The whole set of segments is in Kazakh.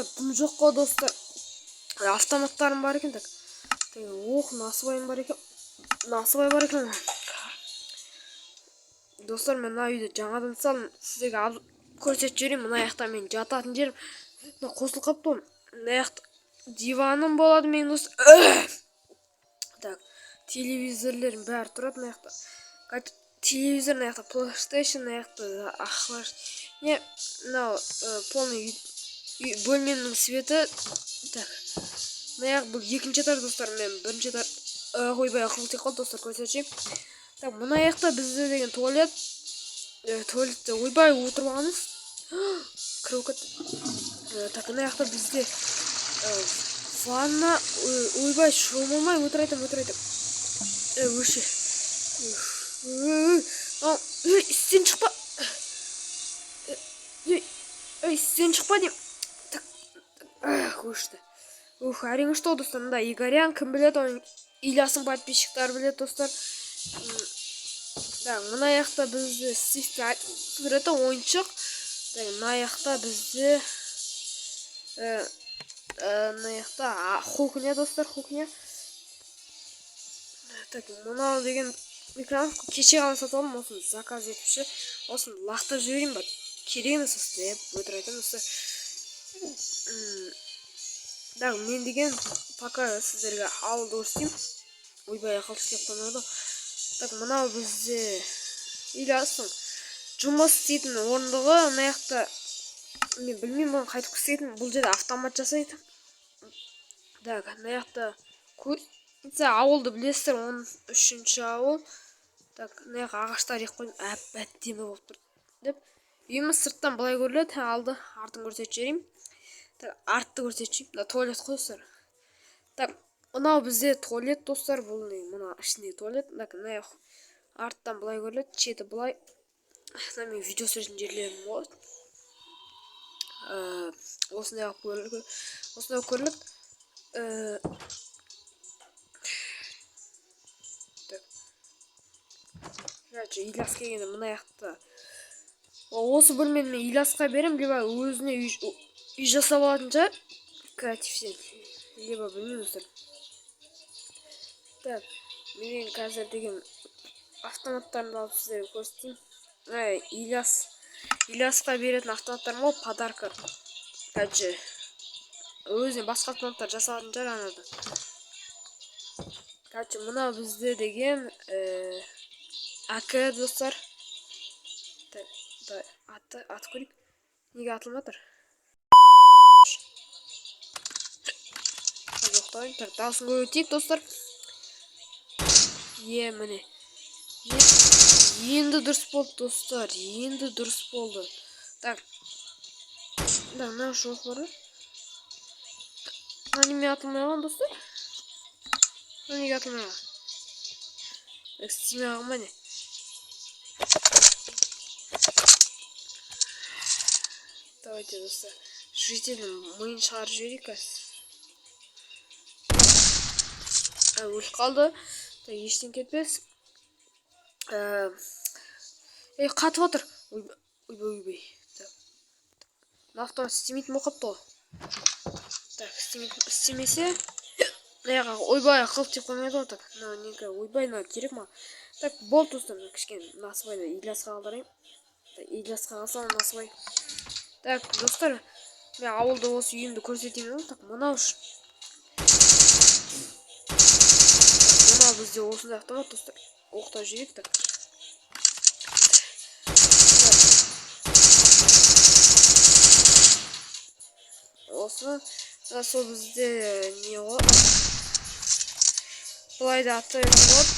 Дым жоқ қой, достар. Автоматтарым бар екен. Так, ох, насыбайым бар екен, насыбай бар екен. Достар, мен мына үйді жаңадан салдым, сіздерге көрсетіп жіберейін. Мына жақта мен жататын жерім, мына қосылып қалыпты ғой. Мына жақта диваным болады менің, достар. Так, телевизорлерім бәрі тұрады мына жақта. Телевизор, мына жақта PlayStation, мына жақта не, мынау полный үй, бөлмемнің светі. Так, мына жақ, бұл екінші этаж, достар. Мен бірінші этаж, ойбай, ақыл тиіп қалды, достар, көрсетші. Так, мына жақта бізде деген туалет. Туалетте, ойбай, отырып алғанбыз, кіріп кетті. Так, мына жақта бізде ванна. Ойбай, шомылмай, өтірік айтамын, өтірік айтамын. Өше, ей, істен шықпа, ей, ей, істен шықпа деймін. Так, өшті. Ух, әрең ұшты ғой, достар. Мында Игорян, кім біледі оны, Ильястың подписчиктары біледі, достар. Так, мына жақта бізде Стив суреті, ойыншық. Так, мына жақта бізде мына жақта кухня, достар, кухня. Так, мынау деген микроволновка кеше ғана сатып алдым, осыны заказ етіп ше. Осыны лақтырып жіберейін ба, керек емес осы деп, өтірік айтамын, достар. Так, мен деген пока сіздерге ауылды көрсетейін. Ойбай, ақыл істеп қоймады. Так, мынау бізде Ильястың жұмыс істейтін орындығы. Мына жақта мен білмеймін бұны қайтып істейтінін, бұл жерде автомат жасайды. Так, мына жақта кузница. Ауылды білесіздер, 13-ауыл. Так, мына жаққа ағаштар егіп қойдым, әп әдемі болып тұр деп. Үйіміз сырттан былай көрінеді. Алды артын көрсетіп жіберейін. Так, артты көрсетіп жіберейін. Мына туалет қой, достар. Так, мынау бізде туалет, достар. Бұл не, мына ішіндегі туалет. Так, мына арттан былай көрінеді, шеті былай. Мына менің видео түсіретін жерлерім ғой. Осындай қылып көрінеді, осындай қылып көрінеді. Так, короче, Ильяс келгенде мына жақта осы бөлмені мен Ильясқа беремін, либо өзіне үй жасап алатын шығар креативтен, либо білмеймін, достар. Так, мен қазір деген автоматтарымды алып сіздерге көрсетейін. Ай, Ильясқа беретін автоматтарым ғой, подарка. Короче, өзіне басқа автоматтар жасалатын шығар анада. Короче, мынау бізде деген АК, достар. Так, давай, аты атып көрейік. Неге атылмай жатыр? Жоқтайын. Так, дауысын көбейтейік, достар. Е, міне. Енді дұрыс болды, достар, енді дұрыс болды. Так, да, мынау жоқ бар ғой. Мына неме атылмай қалған, достар? Мына неге атылмай қалған? Так, істемей қалған ба, не? Давайте, достар, жительдің миын шығарып жіберейік қазір. Өліп қалды. Так, ештеңе кетпес. Ей, қатып отыр. Ойбай, ойбай, ойбай. Так, мына автомат істемейтін болып қалыпты ғой. Так, істемейтін, істемесе, мына жаққа, ойбай, қылт деп қоймайды ғой. Так, мынау некі? Ойбай, мынау керек маған. Так, болды, достар, мына кішкене насыбайды Ильясқа қалдырайын. Так, Ильясқа қалса насыбай. Так, достар, мен ауылда осы үйімді көрсетейін ғой. Так, мынау бізде осындай автомат, достар. Оқтап жіберейік. Так. Так. Осы мына сол бізде не ғой, былай да ата беруге болады.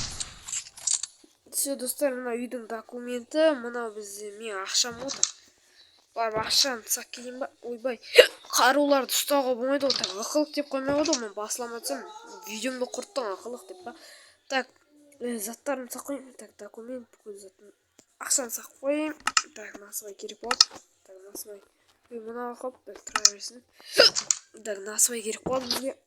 Все, достар, мына үйдің документі, мынау бізде менің ақшам ғой. Так, барып ақшаны тастап келейін ба? Ойбай, қаруларды ұстауға болмайды ғой. Так, ықылық деп қоймай қойды ғой, мен басыламай жатсам, видеомды құрттың, ықылық деп па. Так, заттарымды салып қояйын. Так, документ, бүкіл затын, ақшаны салып қояйын. Так, насыбай керек болады. Так, насыбай. Ой, мынау қалып тұра берсін. Так, насыбай керек болады бізге.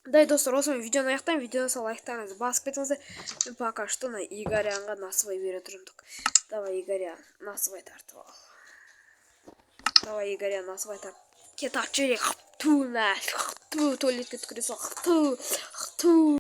Дай, достар, осымен видеоны аяқтаймын. Видеоны сол лайктарыңызды басып кетіңіздер. Мен пока что мына Игорянға насыбай бере тұрмын. Так, давай, Игорян, насыбай тартып ал. Давай, Игорян, насыбай тарт. Кет, тартып жіберейік. Ту, мә, ту, туалетке түкіре сал. Ту, ту.